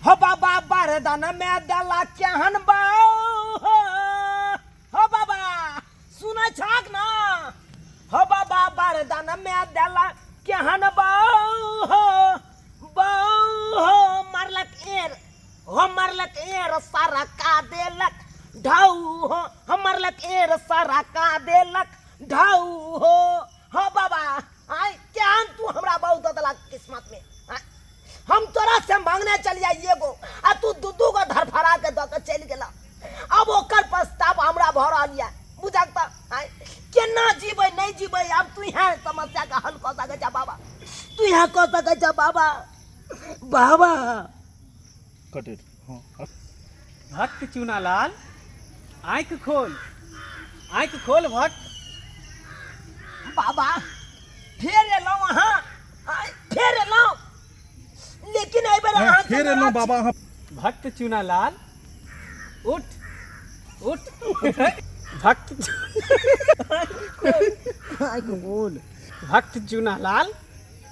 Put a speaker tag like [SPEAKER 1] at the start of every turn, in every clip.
[SPEAKER 1] हो बाबा बरदान में देला केहन बाऊ हो। हो बाबा सुनै छाक ना? हो बाबा बरदान में देला केहन बाऊ हो, बाऊ हो। मारलक एर हो, मारलक एर सारा का देलक ढाऊ हो। हो मारलक एर सारा का देलक ढाऊ हो। हो बाबा आय केहन तू हमरा बहु दऽ देलक किस्मत में। आय, हम तोरा से मांगने चलिया एगो आ तू दू दू गो धरफड़ा के दऽ के चलि गेला। अब ओकर पछताव हमरा भऽ रहल यऽ, बुझक तऽ। आय केना जीबै नहि जीबै, आब तू यहाँ समस्या के हल कऽ सकै छह बाबा, तू यहाँ कऽ सकै छह बाबा। बाबा
[SPEAKER 2] कटेट हाँ।
[SPEAKER 3] भक्त चूनालाल आँखि खोल, आँखि खोल भक्त।
[SPEAKER 1] बाबा फेर एलहुँ अहाँ, आय, फेर एलहुँ, लेकिन एहि बेर अहाँ
[SPEAKER 2] फेर एलहुँ बाबा अहाँ।
[SPEAKER 3] भक्त चूनालाल उठ उठ। भक्त
[SPEAKER 1] आँखि खोल।
[SPEAKER 3] भक्त चूनालाल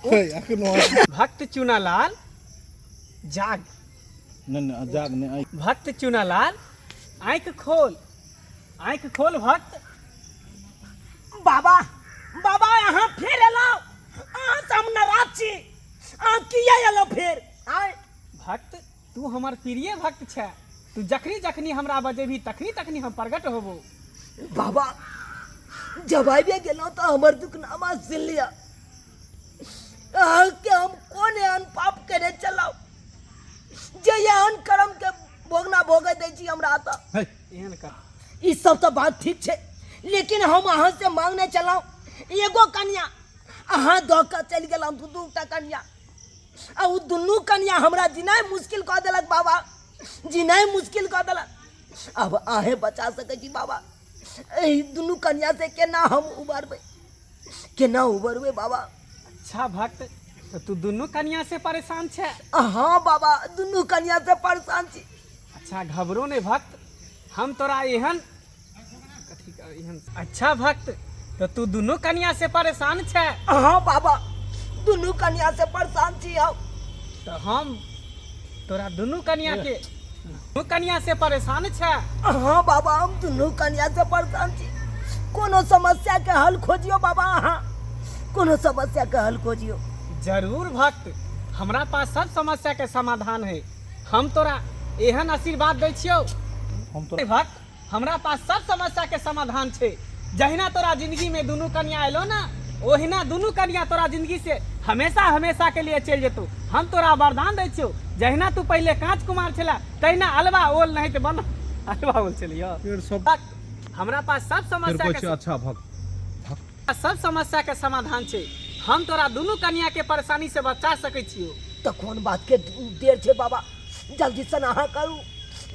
[SPEAKER 2] एखनो
[SPEAKER 3] भक्त चूनालाल जाग।
[SPEAKER 2] नहि नहि जाग नहि।
[SPEAKER 3] भक्त चूनालाल आँखि खोल, आँखि खोल भक्त।
[SPEAKER 1] बाबा बाबा अहाँ फेर एलहुँ, अहाँ से हम नाराज छी, अहाँ किया एलहुँ फेर? आय
[SPEAKER 3] भक्त तू हमर प्रिय भक्त छै, तू जखनी जखनी हमरा बजेबही तखनी तखनी हम प्रकट होबो।
[SPEAKER 1] बाबा जब आबि गेलहुँ तऽ हमर दुखनामा सुनि लिअ। अहाँके हम कोन एहन पाप केने छलहुँ जे एहन कर्म के भोगना भोगै दै छी हमरा तऽ?
[SPEAKER 3] एहन कर
[SPEAKER 1] ई सब तऽ बात ठीक छै, लेकिन हम अहाँ से मांगने छलहुँ एगो कन्या, अहाँ दऽ कऽ चलि गेलहुँ दू दू टा कन्या, आ ओ दुनू कन्या हमरा जीनाइ मुश्किल कऽ देलक बाबा, जीनाइ मुश्किल कऽ देलक। अब अहें बचा सकै छी बाबा, एहि दुनू कन्या से केना हम उबरबै, केना उबरबै बाबा?
[SPEAKER 3] अच्छा भक्त, तऽ तू दुनू कन्या से परेशान छै?
[SPEAKER 1] हाँ बाबा, दुनू कन्या से परेशान छी।
[SPEAKER 3] अच्छा घबरो नहीं भक्त, हम तोरा एहन कथी एहन। अच्छा भक्त, तऽ तू दुनू कन्या से परेशान छै?
[SPEAKER 1] हाँ बाबा, दुनू कन्या से परेशान छी हम।
[SPEAKER 3] तऽ हम तोरा दुनू कन्या के दुनू कन्या से परेशान छै?
[SPEAKER 1] हाँ बाबा, हम दुनू कन्या से परेशान छी। कोनो समस्या के हल खोजियो बाबा, अहाँ कोनो समस्या के हल खोजियो।
[SPEAKER 3] जरूर भक्त, हमरा पास सब समस्या के समाधान है। हम तोरा एहन आशीर्वाद दै छियौ।
[SPEAKER 2] हम तोरा
[SPEAKER 3] भक्त, हमरा पास सब समस्या के समाधान छै। जहिना तोरा जिंदगी में दुनू कन्या एलो ना, ओहिना दुनू कन्या तोरा जिंदगी से हमेशा हमेशा के लिए चलि जेतौ। हम तोरा वरदान दै छियौ, जहिना तू पहिले कांच कुमार छला तहिना अलवा ओल नहीं तऽ बन अलवा ओल छलियो।
[SPEAKER 2] फेर सब
[SPEAKER 3] भक्त, हमरा पास सब
[SPEAKER 2] फेर
[SPEAKER 3] समस्या
[SPEAKER 2] कहै
[SPEAKER 3] के
[SPEAKER 2] छै अच्छा भक्त,
[SPEAKER 3] सब समस्या के समाधान छै। हम तोरा दुनू कन्या के परेशानी से बचा सकै छियौ।
[SPEAKER 1] तऽ कोन बात के देर छै बाबा, जल्दी से अहाँ करू,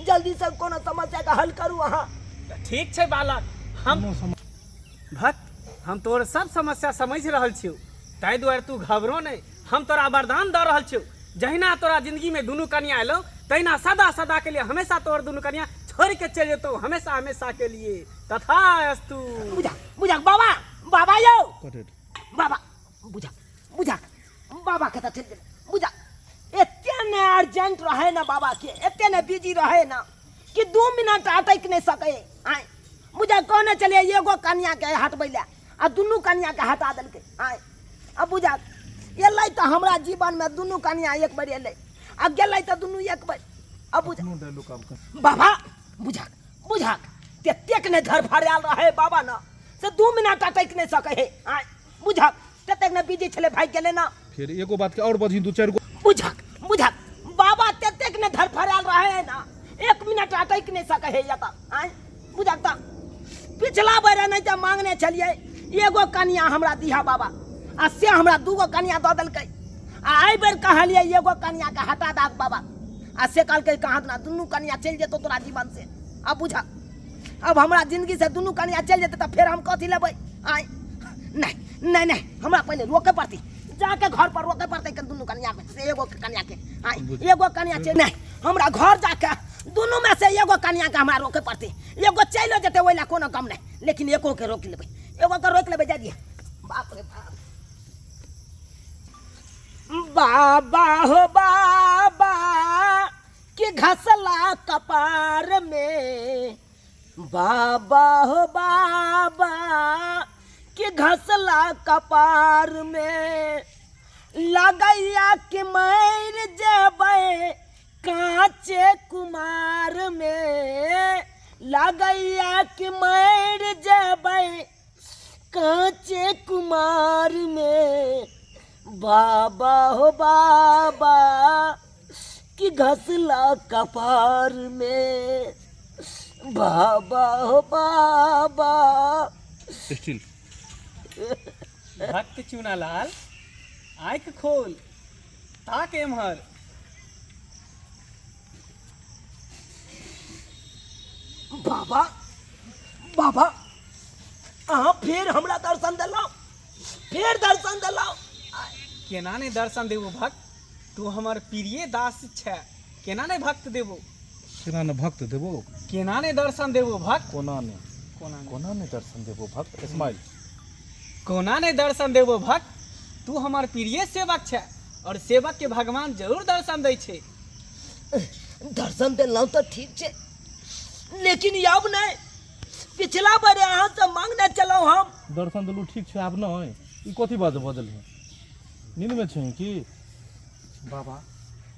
[SPEAKER 1] जल्दी से कोनो समस्या के हल करू अहाँ।
[SPEAKER 3] तऽ ठीक छै बालक, हम भक्त, हम तोर सब समस्या समझि रहल छियौ, ताहि दुआरे तू घबरो नहि। हम तोरा वरदान दऽ रहल छियौ, जहिना तोरा जिंदगी में दुनू कन्या एलौ तहिना सदा सदा के लिए हमेशा तोहर दुनू कन्या छोड़ के चलि जेतौ, हमेशा हमेशा के लिए। तथा अस्तु।
[SPEAKER 1] बुझा बुझा बाबा, बाबा यौ
[SPEAKER 2] कटेट
[SPEAKER 1] बाबा, बुझा बुझा बाबा के तऽ चलि गेलै। बुझा एते ने अर्जेंट रहे ना बाबा के, एते ने बिजी रहे ना कि 2 मिनट अटकि नहि सकै। आय बुझा कहने चलिए एगो कन्या के हटबै लए आ दुनू कन्या के हटा देलकै। आय अब बुझा एलै तऽ हमरा जीवन में दुनू कन्या एक बेर एलै आ गेलै तऽ दुनू एक बेर। अब बुझा
[SPEAKER 2] अपनो डायलॉग आब कर।
[SPEAKER 1] बाबा बुझा बुझा ततेक ने धरफड़ायल रहे बाबा ना से 2 मिनट अटकि नहि सकै है। आय बुझा ततेक ने बिजी छलै, भागि गेलै ना।
[SPEAKER 2] फेर एगो बात के और बजही दू चारि गो।
[SPEAKER 1] बुझक बुझक बाबा ततेक ने धरफड़ायल रहे है ना, 1 मिनट अटकि नहि सकै है एतऽ। आय बुझक तऽ पिछला बेर नहि तऽ मांगने छलियै एगो कन्या हमरा दिहा बाबा, आ से हमरा 2 गो कन्या दऽ देलकै। आ एहि बेर कहलियै एगो कन्या के हटा दाक बाबा, आ से कहलकै कहाँ ना दुनू कन्या चलि जेतौ तोरा जीवन से। अब बुझ, अब हमरा जिंदगी से दुनू कन्या चलि जेतै तऽ फेर हम कथी लेबै? आय नहीं नहीं नहीं, हमरा पहिले रोके पड़तै, जाके घर पर रोके पड़तै के दुनू कन्या के से एगो कन्या के। आय एगो कन्या चलि नहीं, हमरा घर जाके दुनू में से एगो कन्या के हमरा रोके पड़तै। एगो चलि जेतै ओहि लए कोनो गम नहीं, लेकिन एको के रोकि लेबै, एगो के रोकि लेबै। जा दिए बाप रे बाप। बाबा हो बाबा घसला कपार में बाबा हो बाबा कि घसला कपार में लगैया कि मर जेबै काचे कुमार में लगैया कि मर जेबै काचे कुमार में बाबा हो बाबा कि घसला कपार में बाबा हो बाबा।
[SPEAKER 2] स्टिल।
[SPEAKER 3] भक्त चुनालाल, आँखि खोल, ताक एम्हर।
[SPEAKER 1] बाबा बाबा, अहाँ फेर हमरा दर्शन देलहुँ, फेर दर्शन देलहुँ।
[SPEAKER 3] केना नहि दर्शन देबो भक्त, तू हमर प्रिय दास छै, केना नहि भक्त देबो?
[SPEAKER 2] केना ने भक्त देबो?
[SPEAKER 3] केना नहि दर्शन देबो भक्त?
[SPEAKER 2] कोना ने
[SPEAKER 3] कोना नहि?
[SPEAKER 2] कोना ने दर्शन देबो भक्त? स्माइल।
[SPEAKER 3] कोना नहि दर्शन देबो भक्त, तू हमर प्रिय सेवक छै और सेवक के भगवान जरूर दर्शन दै छै।
[SPEAKER 1] दर्शन देलहुँ तऽ ठीक छै, लेकिन आब नहि। पिछला बेर अहाँसँ मांगने छलहुँ हम।
[SPEAKER 2] दर्शन देलू ठीक छै, आब नहि। ई कथी बात बजल है? नींदमे छै की? बाबा,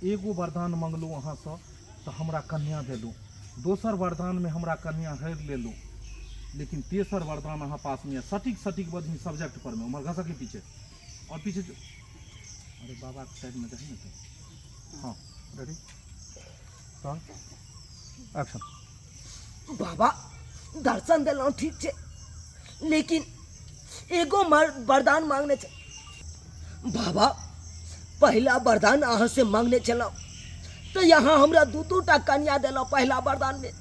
[SPEAKER 2] एगो वरदान मंगलू अहाँसँ तऽ हमरा कन्या देलू, दोसर वरदानमे हमरा कन्या हरि लेलू, लेकिन तेसर वरदान अहाँ पासमे यऽ। सटीक सटीक बजही सब्जेक्ट पर मे, उम्हर घसक पीछे और पीछे। अरे बाबा के साइडमे जाही ने तू। हाँ, रेडी, एक्शन।
[SPEAKER 1] बाबा, दर्शन देलहुँ ठीक छै, लेकिन एगो वरदान मांगने छै बाबा। पहिला वरदान अहाँ से मांगने छलहुँ तऽ यहाँ हमरा दू दू टा कन्या देलहुँ पहिला वरदान में।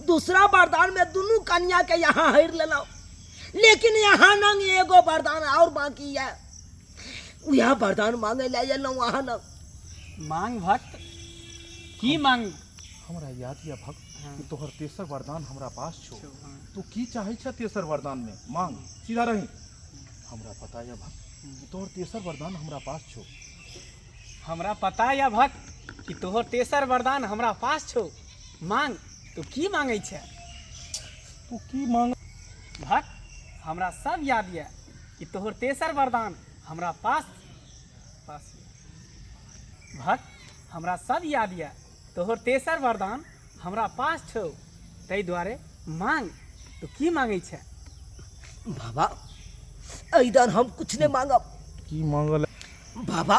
[SPEAKER 1] दूसरा वरदान में दुनू कन्या के यहाँ हरि लेलहुँ, लेकिन यहाँ नंग एगो वरदान और बाकी है, वह वरदान मांगे ले एलहुँ अहाँ नंग।
[SPEAKER 3] मांग भक्त, की मांग?
[SPEAKER 2] हमरा याद यऽ भक्त कि तोहर तेसर वरदान हमरा पास छौ। तू की चाहै छ तेसर वरदान में? मांग, सीधा रही। हमरा पता यऽ भक्त कि तोहर तेसर वरदान हमरा पास छौ।
[SPEAKER 3] हमरा पता यऽ भक्त कि तोहर तेसर वरदान हमरा पास छौ। मांग, तू की मांगै छै?
[SPEAKER 2] तू की मांग?
[SPEAKER 3] भक्त, हमरा सब याद यऽ कि तोहर तेसर वरदान हमरा पास पास यऽ। भक्त, हमरा सब याद यऽ तोहर तेसर वरदान हमरा पास छौ, ताहि दुआरे मांग, तू की मांगै छै?
[SPEAKER 1] बाबा, एहि हम कुछ नहीं मांगब।
[SPEAKER 2] की मांगल?
[SPEAKER 1] बाबा,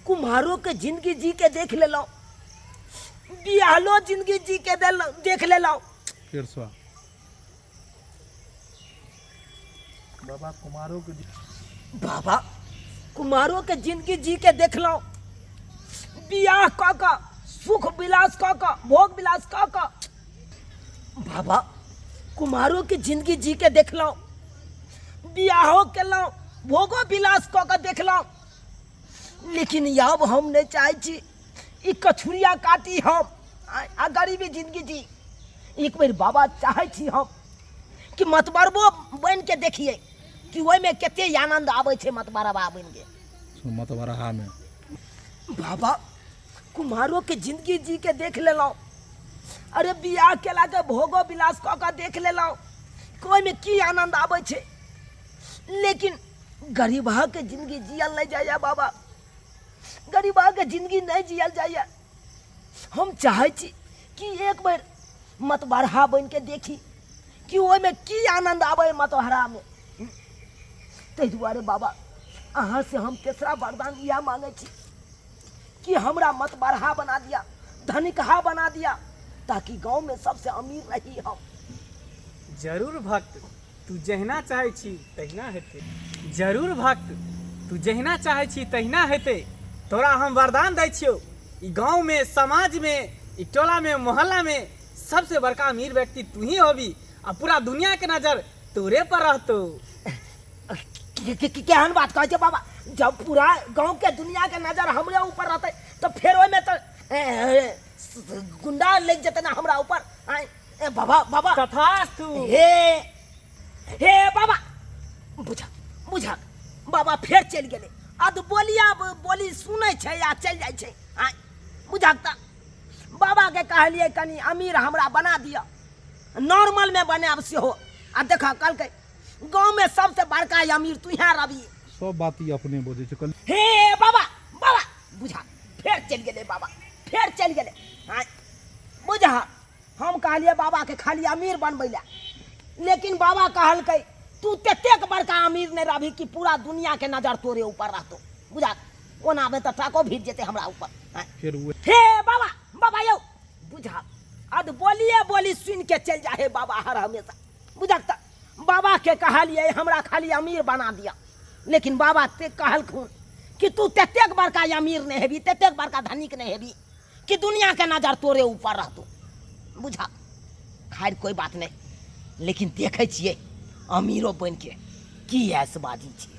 [SPEAKER 1] कुम्हारो के जिंदगी जी के देख लेलहुँ, बियाहलो जिंदगी जी के देख लेलहुँ।
[SPEAKER 2] फेर से बाबा, कुमारो के
[SPEAKER 1] बाबा, कुमारो के जिंदगी जी के देखलहुँ, बियाह कऽ कऽ सुख विलास कऽ कऽ भोग विलास कऽ कऽ। बाबा, कुमारो के जिंदगी जी के देखलहुँ, बियाहो केलहुँ, भोगो विलास कऽ कऽ देखलहुँ, लेकिन आब हम नहि चाहै छी ई कछुरिया काटी हम आ गरीबी जिंदगी जी। एक बेर बाबा चाहै छी हम कि मतबरबो बनि के देखियै कि ओहिमे कते आनंद आबै छै मतबरबा बनि के।
[SPEAKER 2] मतबरहा में।
[SPEAKER 1] बाबा, कुम्हारो के जिंदगी जी के देख लेलहुँ, अरे बियाह केला के भोगो विलास कऽ कऽ देख लेलहुँ कि ओहिमे की आनंद आबै छै, लेकिन गरीबहा के जिंदगी जियल नहि जाइए बाबा, गरीबहा के जिंदगी नहि जियल जाइए। हम चाहै छी कि एक बेर मतबरहा बनि के देखी कि ओहिमे की आनंद आबै मतबरहामे। ताहि दुआरे बाबा, अहाँ से हम तेसरा वरदान इएह मांगै छी कि हमरा मतबरहा बना दिया, धनिकहा बना दिया, ताकि गाँव में सबसे अमीर रही हम।
[SPEAKER 3] जरूर भक्त, तू जहिना चाहै छी तहिना हेतै। जरूर भक्त, तू जहिना चाहै छी तहिना हेतै। तोरा हम वरदान दै छियौ, ई गाँवमे, समाजमे, ई टोलामे, मोहल्लामे सबसे बड़का अमीर व्यक्ति तू ही होबी आ पूरा दुनियाके नजर तोरे पर रहतौ।
[SPEAKER 1] केहन बात कहै छै बाबा? जब पूरा गाँव के दुनिया के नजर हमरे ऊपर रहतै तऽ फेर ओहिमे तऽ गुंडा लागि जेतै ने हमरा ऊपर। आँय, ए बाबा, बाबा।
[SPEAKER 3] तथास्तु।
[SPEAKER 1] हे हे बाबा, बुझा बुझा बाबा फेर चलि गेलै। अध बोलिया बोली सुनै छै आ चलि जाइ छै। आँय, बुझक तऽ। बाबाके कहलियै कनि अमीर हमरा बना दिअ, नॉर्मलमे बनायब सेहो। आ देखऽ कहलकै गाँवमे सबसँ बड़का अमीर तू यहाँ रवि।
[SPEAKER 2] सब बात ई अपने बजै छै। कहली
[SPEAKER 1] हे बाबा, बाबा बुझा, फेर चलि गेलै बाबा, फेर चलि गेलै। आँय बुझा, हम कहलियै बाबाके खाली अमीर बनबै लए, लेकिन बाबा कहलकै तू ततेक बड़का अमीर नहि रहबही कि पूरा दुनियाके नजर तोरे ऊपर रहतौ। बुझा, ओना मे तऽ टाको भीज जेतै हमरा ऊपर। आँय।
[SPEAKER 2] फेर ओ
[SPEAKER 1] हे बाबा, बाबा यौ बुझा, अद बोलिए बोली सुन के चलि जा हे बाबा हर हमेशा। बुझक तऽ बाबा के कहलियै हमरा खाली अमीर बना दिअ, लेकिन बाबा ते कहलखुन कि तू ततेक बड़का अमीर नहि हेबी, ततेक बड़का धनिक नहि हेबी कि दुनिया के नजर तोरे ऊपर रहतौ। बुझा, खैर कोई बात नहीं, लेकिन देखै छियै अमीरो बनि के की ऐसबाजी छै।